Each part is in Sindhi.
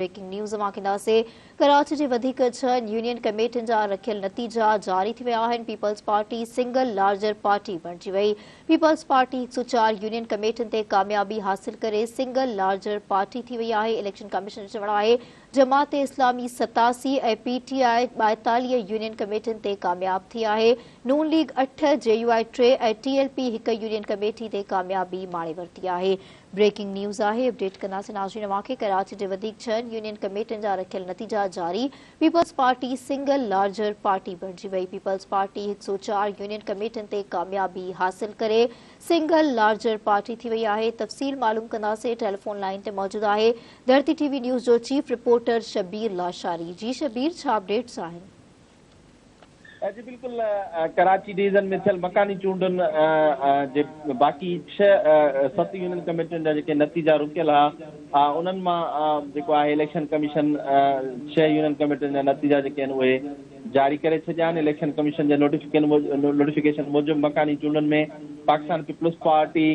بريڪنگ نيوز اوهان کي ڏينداسين ڪراچي جي وڌيڪ ڇهن يونين ڪميٽين جا رکيل نتيجا جاري ٿي ويا آهن. Peoples party single larger party بڻجي وئي. پيپلز پارٽي 104 يونين ڪميٽين تي ڪاميابي حاصل ڪري سنگل لارجر پارٽي ٿي وئي آهي. اليڪشن ڪميشن جو چوڻ آهي جماعت اسلامي 87 ۽ پي ٽي آء 42 يونين ڪميٽين تي ڪامياب ٿي آهي. نون ليگ 8، جي يو آء 3 ۽ ٽي ايل پي هڪ يونين ڪميٽي تي ڪاميابي ماڻي ورتي آهي. بريڪنگ نيوز آهي اپڊيٽ ڪنداسين ناظرين اوهان کي ڪراچي جي وڌيڪ ڇهن يونين ڪميٽين جا رکيل نتيجا جاري peoples party single larger party بڻجي وئي پيپلز پارٽي 104 يونين ڪميٽين تي ڪاميابي حاصل ڪري سنگل لارجر پارٽي ٿي وئي آهي تفصيل معلوم ڪنداسين ٽيليفون لائين تي موجود آهي ڌرتي ٽي وي نيوز جو چيف رپورٽر شبير لاشاري جي شبير ڇا اپڊيٽس آهن. جي بلڪل ڪراچي ڊويزن ۾ ٿيل مڪاني چونڊن جي باقي ڇهه ست يونين ڪميٽين جا جيڪي نتيجا رڪيل ها انهن مان جيڪو آهي اليڪشن ڪميشن ڇهه يونين ڪميٽين جا نتيجا جيڪي آهن اهي جاري ڪري ڇڏيا آهن اليڪشن ڪميشن جي نوٽيفڪيشن موجب مڪاني چونڊن ۾ پاڪستان پيپلز پارٽي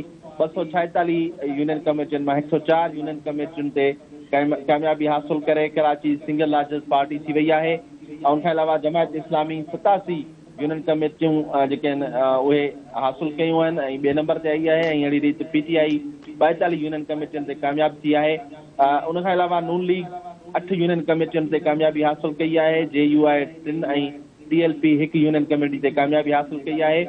246 يونين ڪميٽين مان 104 يونين ڪميٽين تي ڪاميابي حاصل ڪري ڪراچي سنگل لارجسٽ پارٽي ٿي وئي آهي. ان کان علاوه جماعت اسلامي 87 يونين ڪميٽيون جيڪي آهن اهي حاصل ڪيون آهن ۽ ٻئي نمبر تي آئي آهي ۽ اهڙي ريت پي ٽي آء 42 يونين ڪميٽين تي ڪامياب ٿي آهي. ان کان علاوه نون ليگ 8 يونين ڪميٽين تي ڪاميابي حاصل ڪئي آهي، جي يو آء ٽن ۽ ٽي ايل پي هڪ يونين ڪميٽي تي ڪاميابي حاصل ڪئي آهي.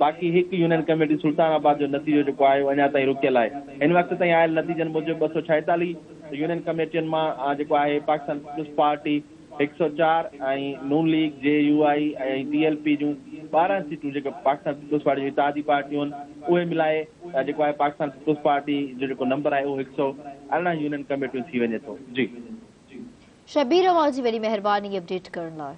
باقي هڪ يونين ڪميٽي سلطان آباد جو نتيجو جيڪو آهي اهو اڃا تائين رڪيل آهي. هن وقت تائين آيل نتيجن موجب 246 يونين ڪميٽين مان جيڪو آهي پاڪستان پيپلز پارٽي 104 ۽ نون ليگ، جي يو آء ۽ ٽي ايل پي جون 12 سيٽون جيڪي پاڪستان پيپلز پارٽي جون اتحادي پارٽيون آهن اهي ملائي جيڪو آهي پاڪستان پيپلز پارٽي جو جيڪو نمبر آهي اهو 118 يونين ڪميٽيون ٿي وڃي ٿو. جي. شبير اوهان جي وڏي مهرباني اپڊيٽ ڪرڻ لاء.